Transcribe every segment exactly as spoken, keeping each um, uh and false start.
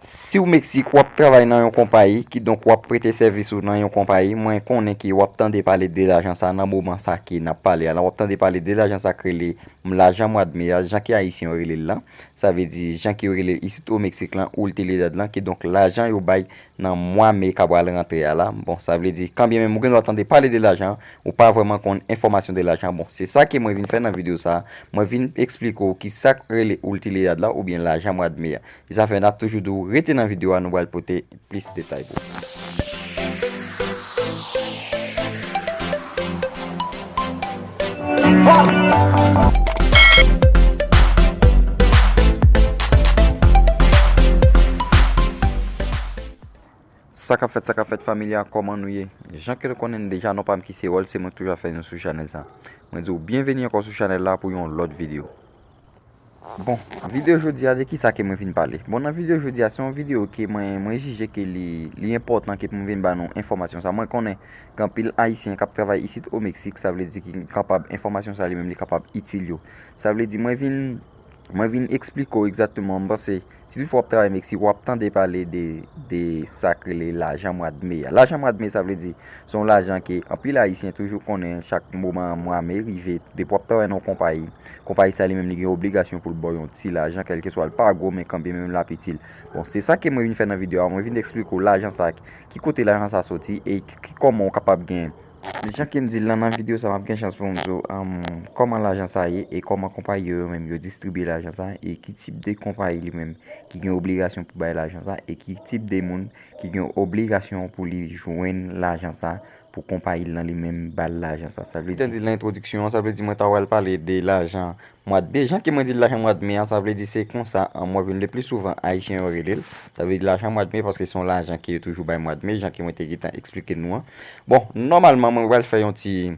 Si w Meksik, w ap travay nan yon konpayi, kidonk w ap prete sèvis ou nan yon konpayi, mwen konnen ke w ap tande pale de lajan sa nan moman sa ke n ap pale a la. W ap tande pale de lajan sa k rele lajan mwa d me a, jan ke Ayisyen yo rele l lan. Sa vle di, jan ke yo rele l isit o Meksik lan, Ultilidad lan, kidonk lajan yo bay nan mwa me k ap pral rantre a la. Bon, sa vle di, kanbyen menm ou gen dwa tande pale de lajan, ou pa vrèman konn enfòmasyon de lajan. Bon, se sa ke mwen vin fè nan videyo sa a. Mwen vin eksplike w ki sa k rele Ultilidad la oubyen lajan mwa d me a. E sa fè n ap toujou di w rete nan videyo a, nou pral pote plis detay pou ou. Sa k ap fèt, sa k ap fèt, fanmi a, kòman nou ye? Jan ke nou konnen n deja, non pa m ki se Wòl, se mwen k toujou ap fè nou sou chanèl sa. Mwen di w byenveni ankò sou chanèl la pou yon lòt videyo. Bon, videyo jodi a, de ki sa ke mwen vin pale? Bon, nan videyo jodi a, se yon videyo ke mwen, mwen jije ke li, li enpòtan ke pou m vin ba nou enfòmasyon sa. Mwen konnen gen anpil Ayisyen k ap travay isit o Meksik, sa vle di ki kapab, enfòmasyon sa li menm li kapab itil yo. Sa vle di, mwen vin, mwen vin eksplike w egzakteman, m panse, si toutfwa w ap travay Meksik, w ap tande pale de, de sa k rele lajan mwa d me a. Lajan mwa d me, sa vle di, se yon lajan ke anpil Ayisyen toujou konnen chak moman mwa me rive, depi w ap travay nan yon konpayi, konpayi sa li menm li gen obligasyon pou l ba w yon ti lajan, kèlkeswa l pa gwo, men kanmenm l ap itil. Bon, se sa ke mwen vin fè nan videyo a, mwen vin eksplike w lajan sa, ki kote lajan sa soti e ki, ki, kòman w kapab gen. Jan ke m di l lan nan videyo sa, m ap gen chans pou m di w, um, kòman lajan sa ye e kòman konpayi yo, yo menm yo distribye lajan sa e ki tip de konpayi li menm ki gen obligasyon pou bay lajan sa e ki tip de moun ki gen obligasyon pou li jwenn lajan sa pou konpayi l lan li menm ba l lajan sa. Sa vle di, di nan entwodiksyon an, sa vle di mwen ta pral pale de lajan mwa d me. Jan ke mwen di l lajan mwa d me a, sa vle di se konsa, an, mwen vin le pli souvan Ayisyen yo rele l. Sa vle di lajan mwa d me paske se yon lajan ke yo toujou bay mwa d me, jan ke mwen te gentan eksplike nou an. Bon, nòmalman, mwen pral fè yon ti,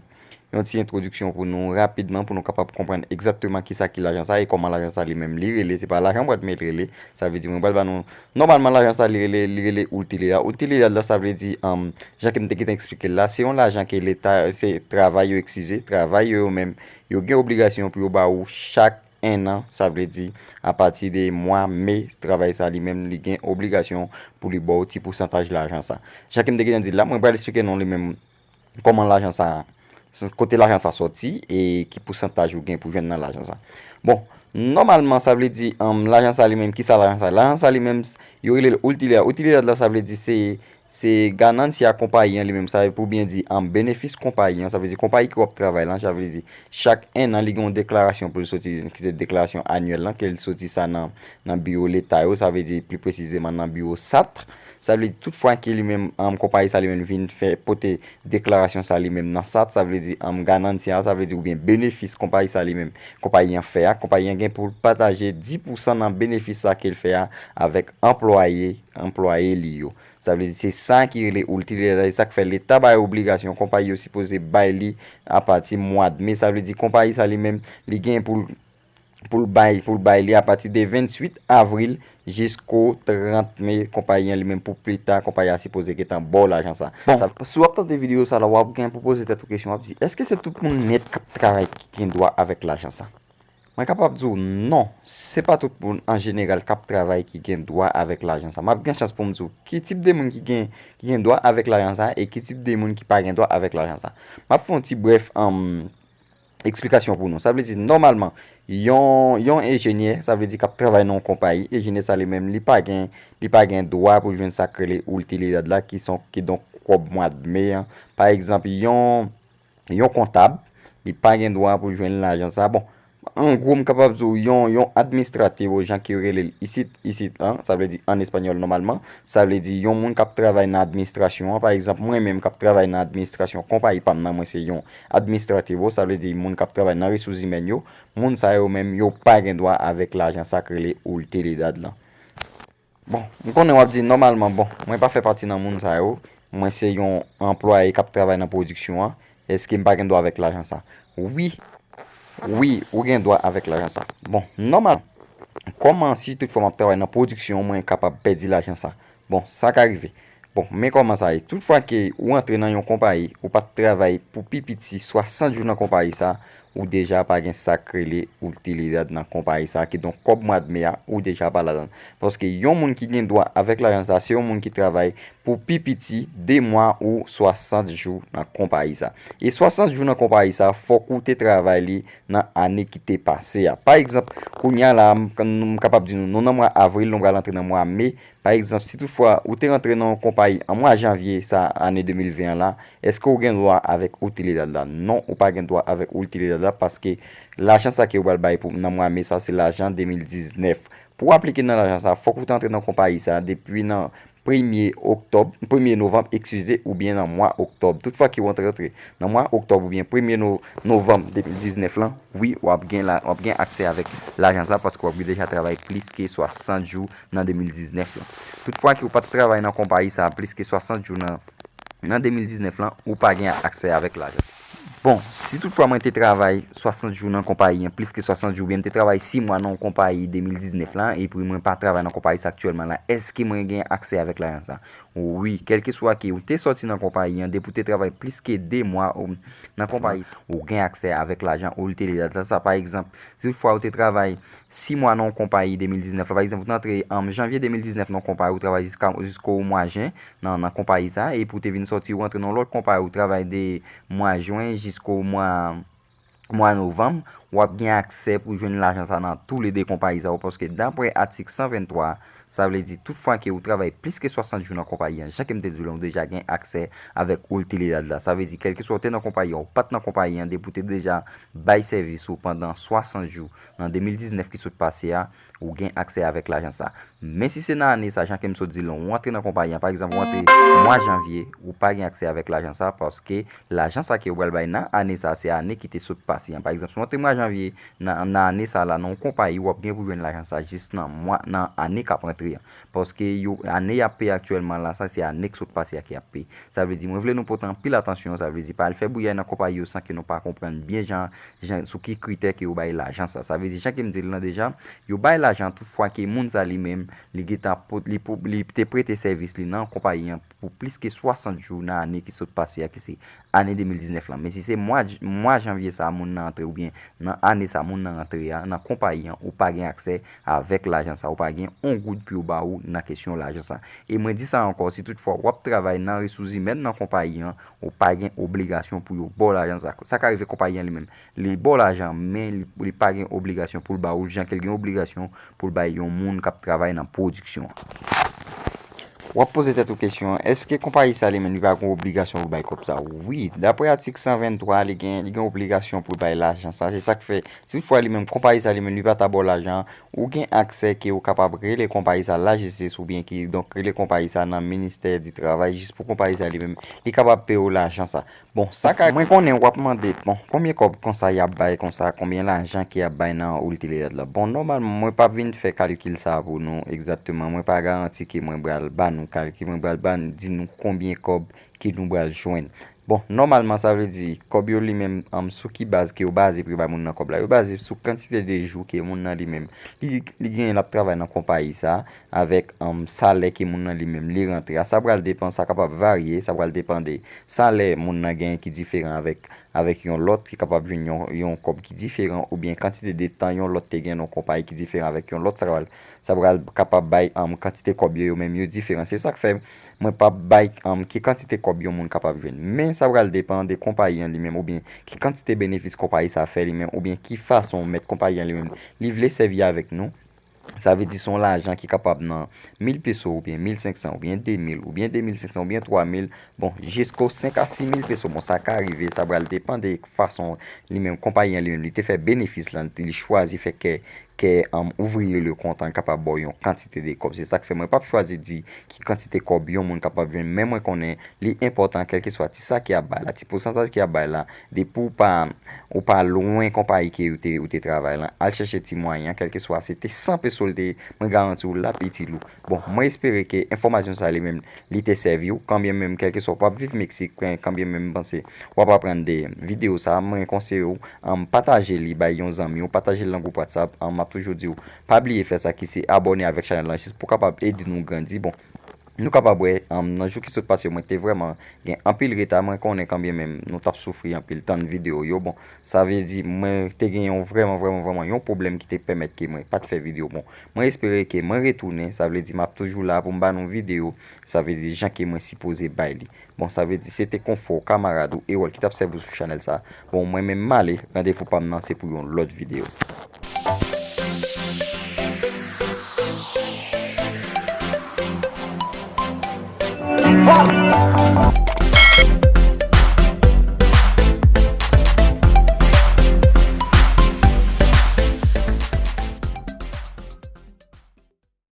yon ti entwodiksyon pou nou rapidman, pou nou kapab konprann egzakteman kisa ki lajan sa e kòman lajan sa li menm li rele. Se pa lajan mwa d me l rele. Sa vle di mwen pral ba nou, nòmalman, lajan sa li rele, li rele Ultilidad. Ultilidad la, sa vle di, um, jan ke m te gentan eksplike l la, se yon lajan ke leta, se travay yo, eskize, travay yo, yo menm, yo gen obligasyon pou yo ba ou chak en an, sa vle di, apati de mwa me, travay sa li menm, li gen obligasyon pou li ba w ti pousantaj lajan sa. Jan ke m te gentan di l la, mwen pral eksplike nou li menm kòman lajan sa, kote lajan sa soti e ki pousantaj ou gen pou jwenn nan lajan sa. Bon, nòmalman, sa vle di, um, lajan sa li menm, ki sa lajan sa? Lajan sa li menm, yo rele l Ultilidad. Ultilidad la, sa vle di se, se ganancia konpayi an li menm, sa pou byen di, um, benefis konpayi an, sa vle di konpayi ke w ap travay lan, sa vle di chak en an li gen yon deklarasyon pou l soti, ki se deklarasyon anyèl lan, ke l soti sa nan, nan biwo leta yo, sa vle di pli presizeman nan biwo sat. Sa vle di tout fwa ke li menm, um, konpayi sa li menm vin fè pote deklarasyon sa li menm nan sat, sa vle di, um, ganancia, sa vle di oubyen benefis konpayi sa li menm, konpayi an fè a, konpayi an gen pou l pataje dis pousan nan benefis sa ke l fè a avèk anplwaye, anplwaye li yo. Sa vle di se sa ki rele Ultilidad, se sa k fè leta bay obligasyon, konpayi yo sipoze bay li apati mwa d me, sa vle di konpayi sa li menm, li gen pou l, pou l bay, pou l bay li apati de venntuit avril jisko trant me, konpayi an li menm pou pli ta, konpayi a sipoze gentan ba w lajan sa. Bon, sa, si w ap tande videyo sa la, w ap gen pou poze tèt ou kesyon, w ap di, èske se tout moun nèt k ap travay ki gen dwa avèk lajan sa? Mwen kapab di w non, se pa tout moun an jeneral k ap travay ki gen dwa avèk lajan sa. M ap gen chans pou m di w ki tip de moun ki gen, ki gen dwa avèk lajan sa e ki tip de moun ki pa gen dwa avèk lajan sa. M ap fè yon ti brèf, um, eksplikasyon pou nou. Sa vle di, nòmalman, yon, yon enjenyè, sa vle di k ap travay nan yon konpayi, enjenyè sa li menm, li pa gen, li pa gen dwa pou jwenn sa k rele Ultilidad la, ki son, kidonk kòb mwa d me an. Pa egzanp, yon, yon kontab, li pa gen dwa pou jwenn lajan sa. Bon, an gwo, m kapab di w yon, yon administrativo, jan ke yo rele l isit, isit an, sa vle di an espanyòl nòmalman, sa vle di yon moun k ap travay nan administrasyon an. Pa egzanp, mwen menm k ap travay nan administrasyon konpayi pa m nan, mwen se yon administrativo, sa vle di moun k ap travay nan resouzimèn yo. Moun sa yo menm, yo pa gen dwa avèk lajan sa k rele Ultilidad lan. Bon, m konnen w ap di nòmalman, bon, mwen pa fè pati nan moun sa yo. Mwen se yon anplwaye k ap travay nan pwodiksyon an. Èske m pa gen dwa avèk lajan sa? Wi, wi, ou gen dwa avèk lajan sa. Bon, nòmal, kòman si toutfwa m ap travay nan pwodiksyon, mwen kapab pèdi lajan sa? Bon, sa ka rive. Bon, men kòman sa ye? Toutfwa ke ou antre nan yon konpayi, ou pa t travay pou pi piti swasant jou nan konpayi sa, ou deja pa gen sa k rele utilidad nan konpayi sa, kidonk kòb mwa d me a, ou deja pa ladan l. Paske yon moun ki gen dwa avèk lajan sa, se yon moun ki travay pou pi piti de mwa ou swasant jou nan konpayi sa. E swasant jou nan konpayi sa, fòk ou te travay li nan ane ki te pase a. Pa egzanp, kounye a la, m, m kapab di nou, nou nan mwa avril, nou pral antre nan mwa me. Pa egzanp, si toutfwa ou te rantre nan yon konpayi an mwa janvye sa ane de mil ven an la, èske ou gen dwa avèk utilidad la? Non, ou pa gen dwa avèk utilidad la paske lajan sa ke yo pral bay pou nan mwa me sa se lajan de mil diznèf. Pou w aplike nan lajan sa, fòk ou te antre nan konpayi sa depi nan premye oktòb, premye novanm, eskize, oubyen nan mwa oktòb. Toutfwa ke w antre, antre nan mwa oktòb oubyen premye no-, novanm de mil diznèf lan, wi, w ap gen la, w ap gen aksè avèk lajan sa paske w ap deja travay plis ke swasant jou nan de mil diznèf lan. Toutfwa ke w pa t travay nan konpayi sa plis ke swasant jou nan, nan de mil diznèf lan, ou pa gen aksè avèk lajan sa. Bon, si toutfwa mwen te travay swasant jou nan konpayi an, plis ke swasant jou, oubyen m te travay sis mwa nan yon konpayi de mil diznèf lan, epi mwen pa travay nan konpayi sa aktyèlman la, èske mwen gen aksè avèk lajan sa? Wi, kèlkeswa ke ou te sòti nan konpayi an, depi ou te travay plis ke de mwa ou, nan konpayi, ou gen aksè avèk lajan utilidad sa. Pa egzanp, si toutfwa ou te travay sis mwa nan yon konpayi de mil diznèf la, pa egzanp, ou te antre an janvye de mil diznèf nan yon konpayi, ou travay jiska, jisko mwa jen nan, nan konpayi sa, epi ou te vin sòti, ou antre nan yon lòt konpayi, ou travay de mwa jen jisko mwa, mwa novanm, w ap gen aksè pou jwenn lajan sa nan toulede konpayi sa yo, paske dapre atik san venntwa, sa vle di, toutfwa ke ou travay plis ke swasant jou nan konpayi an, jan ke m te di w lan, ou deja gen aksè avèk utilidad la. Sa vle di, kèlkeswa ou te nan konpayi an, ou pa t nan konpayi an, depi ou te deja bay sèvis ou pandan swasant jou nan de mil diznèf ki sot pase a, ou gen aksè avèk lajan sa. Men si se nan ane sa, jan ke m sot di l lan, ou antre nan konpayi an, pa egzanp, ou antre mwa janvye, ou pa gen aksè avèk lajan sa, paske lajan sa ke yo pral bay nan ane sa, se ane ki te sot pase an. Pa egzanp, si w antre mwa janvye nan, nan ane sa la, nan yon konpayi, w ap gen pou jwenn lajan sa jis nan mwa, nan ane k ap antre an. Paske yo, ane y ap peye aktyèlman la, sa se ane k sot pase a ki ap peye. Sa vle di, mwen vle nou pote anpil atansyon, sa vle di, pa al fè bouyay nan konpayi yo san ke nou pa konprann byen jan, jan, sou ki kritè ke yo bay lajan sa. Sa vle di, jan ke m di l lan deja, yo bay lajan toutfwa ke moun sa li menm, li gentan pot-, li pou-, li te prete sèvis li nan konpayi an pou plis ke swasant jou nan ane ki sot pase a, ki se ane de mil diznèf lan. Men si se mwa, mwa janvye sa a moun nan antre, oubyen nan ane sa a moun nan antre a, nan konpayi an, ou pa gen aksè avèk lajan sa, ou pa gen yon goud pou yo ba ou nan kesyon lajan sa. E mwen di sa ankò, si toutfwa w ap travay nan resouzimèn nan konpayi an, ou pa gen obligasyon pou yo ba w lajan sa. Sa ka rive konpayi an li menm, li ba w lajan, men li, li pa gen obligasyon pou l ba ou l, jan ke l gen obligasyon pou l bay yon moun k ap travay nan pwodiksyon an. W ap poze tèt ou kesyon an, èske konpayi sa li menm li pa gen obligasyon pou bay kòb sa? Wi, dapre atik san venntwa, li gen, li gen obligasyon pou l bay lajan sa. Se sa k fè, si toutfwa li menm, konpayi sa li menm, li pa ta ba w lajan, ou gen aksè ke ou kapab rele konpayi sa lajistis oubyen ki, donk, rele konpayi sa nan ministè di travay jis pou konpayi sa li menm, li kapab peye w lajan sa. Bon, sa ka, mwen konnen w ap mande, bon, konbyen kòb konsa y ap bay konsa, konbyen lajan ki ap bay nan utilidad la? Bon, nòmalman, mwen p ap vin fè kalkil sa pou nou egzakteman. Mwen pa garanti ke mwen pral ba nou kalkil, mwen pral ba, di nou konbyen kòb ke nou pral jwenn. Bon, nòmalman, sa vle di, kòb yo li menm, um, sou ki baz ke yo baze pou yo bay moun nan kòb la? Yo baze sou kantite de jou ke moun nan li menm, li, li genyen l ap travay nan konpayi sa, avèk, um, salè ke moun nan li menm li rantre a. Sa pral depann, sa kapab varye, sa pral depann de salè moun nan genyen ki diferan avèk, avèk yon lòt ki kapab jwenn yon, yon kòb ki diferan, oubyen kantite de tan yon lòt te gen nan yon konpayi ki diferan avèk yon lòt. Sa pral, sa pral kapab bay, um, kantite kòb yo, yo menm yo diferan. Se sa k fè mwen p ap bay, um, ki kantite kòb yon moun kapab jwenn. Men sa pral depann de konpayi an li menm, oubyen ki kantite benefis konpayi sa fè li menm, oubyen ki fason mèt konpayi an li menm li vle sèvi avèk nou. Sa vle di se yon lajan ki kapab nan mil peso, oubyen mil senk san, oubyen de mil, oubyen de mil senk san, oubyen twa mil, bon, jisko senk a sis mil peso. Bon, sa ka rive, sa pral depann de fason li menm, konpayi an li menm, li te fè benefis lan, li chwazi fè kè, kè, um, ouvriye li yo kontan, li kapab ba w yon kantite de kòb. Se sa k fè mwen p ap chwazi di ki kantite kòb yon moun kapab jwenn, men mwen konnen li enpòtan, kèlkeswa ti sa ke y ap bay la, ti pousantaj ke y ap bay la, depi w pa, ou pa lwen konpayi ke ou te, ou te travay lan, al chèche ti mwayen an, kèlkeswa se te san peso l te ye, mwen garanti w l ap itil ou. Bon, mwen espere ke enfòmasyon sa li menm, li te sèvi w, kanbyen menm, kèlkeswa w p ap viv Meksik, kanbyen menm m panse w ap aprann de videyo sa, mwen konseye w, um, pataje li bay yon zanmi w, pataje l nan gwoup WhatsApp, um, m ap toujou di w, pa bliye fè sa ki se abòne avèk chanèl lan jis pou w kapab ede nou grandi. Bon, Nou kapab wè, um, nan jou ki sot pase yo, mwen te vrèman gen anpil reta, mwen konnen kanmenm nou t ap soufri anpil tann videyo yo. Bon, sa vle di, mwen te gen yon vrèman, vrèman, vrèman yon pwoblèm ki te pèmèt ke mwen pa t fè videyo. Bon, mwen espere ke mwen retounen, sa vle di, m ap toujou la pou m ba nou videyo, sa vle di, jan ke mwen sipoze bay li. Bon, sa vle di, se te konfò kamarad ou Erol ki t ap sèvi w sou chanèl sa. Bon, mwen menm m ale, randevou pa m nan, se pou yon lòt videyo.